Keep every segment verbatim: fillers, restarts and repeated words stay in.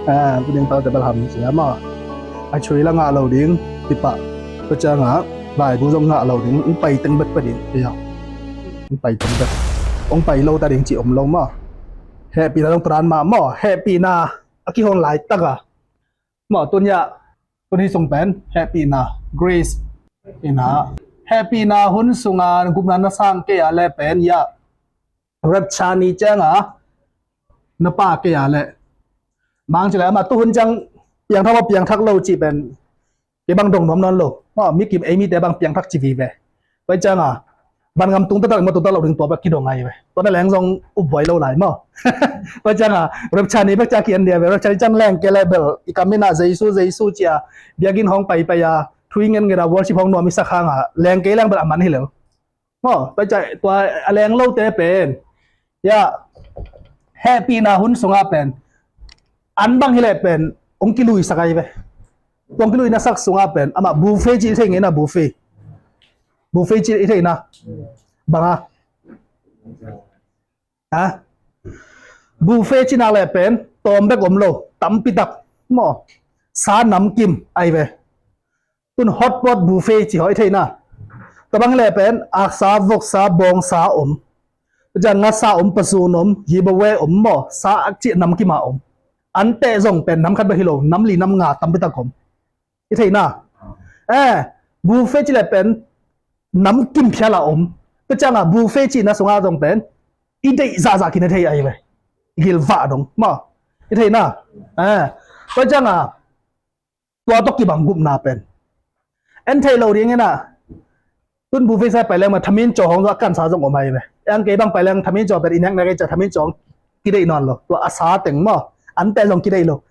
Ah, tu ding tawh te bel ham sia maw. A chui la ngah lo ding, tipah. Tua ciangah laibu zong ngah lo ding, hong pai teng bek pia ding, sia. Hong pai teng bek. Hong pai lo ta ding cih om lo maw. Hehpihna zong tua dan mah maw. Hehpihna a kihong laitak a maw, tun hiah, tun hih sung pen hehpihna, grace. Ina, hehpihna hun sunga gupna na sang kei a leh pen hiah, rapture ni cianga na pha kei a leh, mang ci leh amah tu hun ciang piangthak maw, piangthak lo cih pen kei bang dong nuam nawn lo. Maw, mi kim ei mite bang piangthak ci vive. Tua cianga van gam tung taktak, ma tung tak lo ding tua bek kidong ahi ve. Tua na leng zong upbuai lo lai maw. Tua cianga rapture ni bek cia ki-en dia ve. Rapture ni ciang leng kei leh bel i kam in ah Jesu, Jesu cia biakinn hong paipai a, thu i ngetnget a, worship hong nuam i sak hanga leng kei leng bel a man hi lel. Maw, tua cia tua a leng lote pen, hiah, hehpihna hun sunga pen an bang hi leh pen hong kiluisak ahi ve. Tua hong kiluinasak sunga pen amah buffet ci i thei ngei na, buffet. Buffet ci i thei na. Bang a? Ha? Buffet ci nak leh pen tawm bek om lo, tampi tak maw. Sa namkim ahi ve. Tun hotpot buffet ci hoi thei na. Tua bang leh pen aksa, voksa, bawngsa om. Tua ciang ngatsa om, pazun om, giveaway om maw. Sa ak cih namkim a om. Anteh zong pen nam khat bek hi lo, nam li nam nga tampi tak om. I thei na. Eh, buffet ci leh pen namkim phial a om. Tua cianga buffet cihna sunga zong pen i deih zahzah kine thei ahi ve. I gilvah dong maw. I thei na. Eh, tua cianga tua tawh kibang gupna pen en theih lo ding in ah, tun buffet sa pai leng ma thamin caw hong zong a kansa zong om ahi ve. Eng kei bang pai leng thamin caw pen i neknek ei cia thamin caw hong kideih nawn lo. Tua a sa teng maw. Anteh zong kideih lo.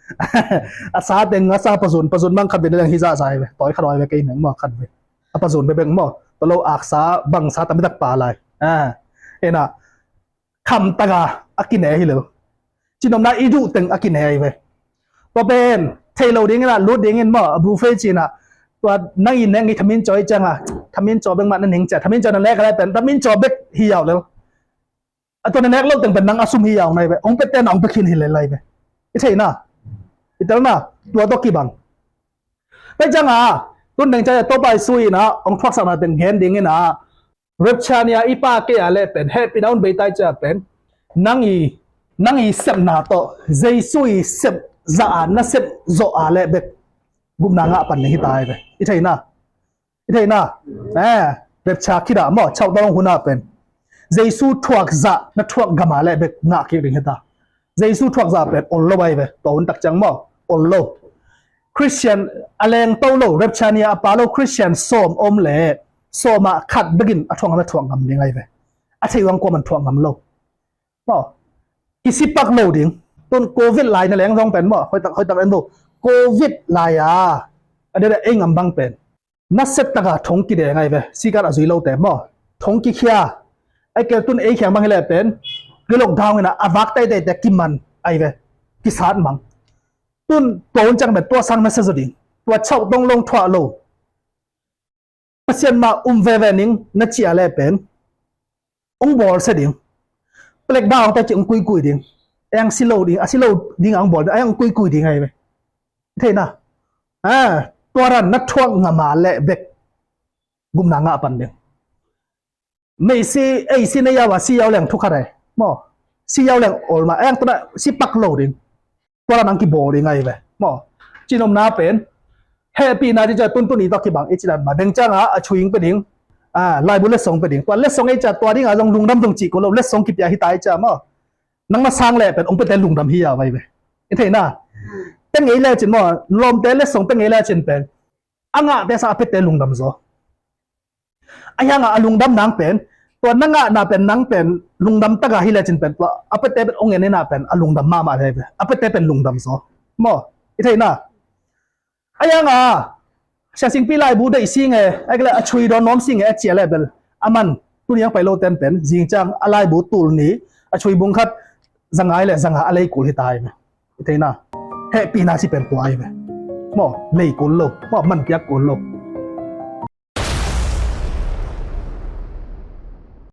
A sa teng a sa pazun, pazun bang khat ve na leng hi zahzah ahi ve. Tawi khat ahi ve kei neng maw khat ve. A pazun bebek maw. Tua lo aksa bangsa tampi tak pha lai. Ah, ina, khamtaka a kine hi lo. Cinopna i duh teng a kine ahi ve. Tua pen thei lo dingin ah lut dingin maw, a buffet cinah tua nang i nek ngei thamin caw i cianga thamin caw bek mah na ning cia, thamin caw na nek a lai pen thamin caw bek hi yau lel. A tua na nek lo teng pen nang a sum hi yau nai ve, ong pette na ong pekhin hi lel lai ve. I theina, i telna tua tawh kibang. Pai cianga tun deng cia Topa i sui inah ong thuaksakna teng gen dingin ah, rapture ni-a i pa kei a leh pen hehpihna un bei tai cia pen nang i, nang i sepna tawh Jesu i sep zah a na sep zawh a leh bek gupna ngah pan ding hi ta ai ve. I theina, i theina, eh, rapture khit ah maw, chauh tawng hun ah pen Jesu thuak zah na thuak gam a leh bek ngah kik ding hi ta. Jesu thuak zah pen ol lo ai ve, tua hun tak ciang maw, ol lo. Christian a leng to lo, rapture ni-a a pha lo Christian sawm om leh sawm ah khat bekin a thuak ngam, a thuak ngam ding ai ve. A thei uang kuaman thuak ngam lo. Maw, kisipak lo ding. Tun covid lai na leng zong pen maw, hoihtak, hoihtak en lo. Covid lai a, a dede ei ngam bang pen na set taka thong kideng ai ve. Sikat a zui lote maw, thong kikhia. Ai kel tun ei khiang bang hi leh pen ki lockdown inah a vak teitei te kiman ai ve. Kisat mang. Tun tua hun ciang pen tua sang na sia zaw ding. Tua chauh tong long thuah lo. Pasian mah um veve ning na ci a leh pen ong bawlsia ding. Plek dang ong ta ci ong kuikui ding. Eng si lo ding, a si lo ding a ong bawl ding, a ong kuikui ding ai ve. Theina, a, tua ran na thuak ngam a leh bek gupna ngah pan ding. Meisi, ei si na yau a si yau leng thukhat ai maw, si yau leng ol mah, eng tuna si pak lo ding. Tua ran ang kibawl ding ai ve maw. Cinopna pen hehpihna ci cia tuntun i tawh kibang i ci dan mah. Deng cianga a chuing pe ding, a, laibu letsong pe ding. Tua letsong ei cia tua dinga zong lungdam zong cih ko lo, letsong kipia hi ta i cia maw. Nang na sang leh pen ong pete lungdam hi yau ai ve. I theina, teng ei lecin maw, lawmte letsong teng ei lecin pen a ngahte sa a pete lungdam zaw. A hianga a lungdam nang pen, tua na ngahna pen nang pen lungdam taka hi lecin pen tua a pete pen ong en inah pen a lungdam mahmah hi ai ve. A pete pen lungdam zaw maw. I theina, a hianga sia singpi laibu deih si nge, a kila a chui dawn nuam si nge a cia leh bel a man. Tuni ang pai lo ten pen zing ciang a laibu tul ni, a chui bung khat, za ngai leh za nga a lei kul hi ta ai ve. I theina, hehpihna ci pen tua ai ve maw. Lei kul lo maw, man piak kul lo.